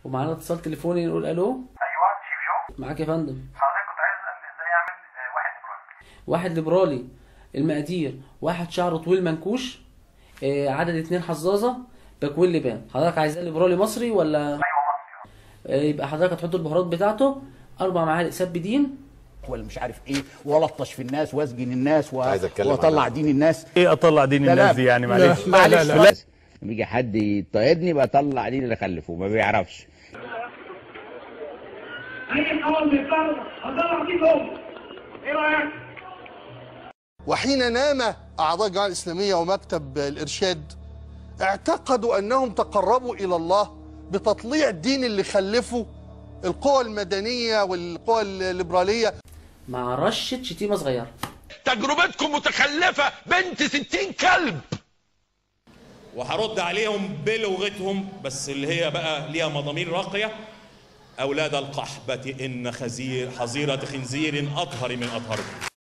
ومعانا اتصال تليفوني نقول الو. ايوه شيف جو، معاك يا فندم. حضرتك كنت عايز اسال ازاي اعمل واحد ليبرالي. واحد ليبرالي، المقادير: واحد شعره طويل منكوش، عدد 2 حظاظه، باكوين لبان. حضرتك عايزاه ليبرالي مصري ولا؟ ايوه مصري. يبقى حضرتك هتحط البهارات بتاعته: 4 معالق سب دين ولا مش عارف ايه، ولطش في الناس واسجن الناس واطلع دين الناس. ايه اطلع دين الناس دي يعني؟ معلش معلش، لما يجي حد يطاردني بطلع دين اللي خلفه ما بيعرفش. وحين نام اعضاء الجماعة الاسلامية ومكتب الارشاد اعتقدوا انهم تقربوا الى الله بتطليع الدين اللي خلفه القوى المدنية والقوى الليبرالية، مع رشة شتيمة صغيرة. تجربتكم متخلفة بنت 60 كلب. وهرد عليهم بلغتهم، بس اللي هي بقى ليها مضامين راقية: أولاد القحبة إن حظيرة خنزير أطهر من أطهركم.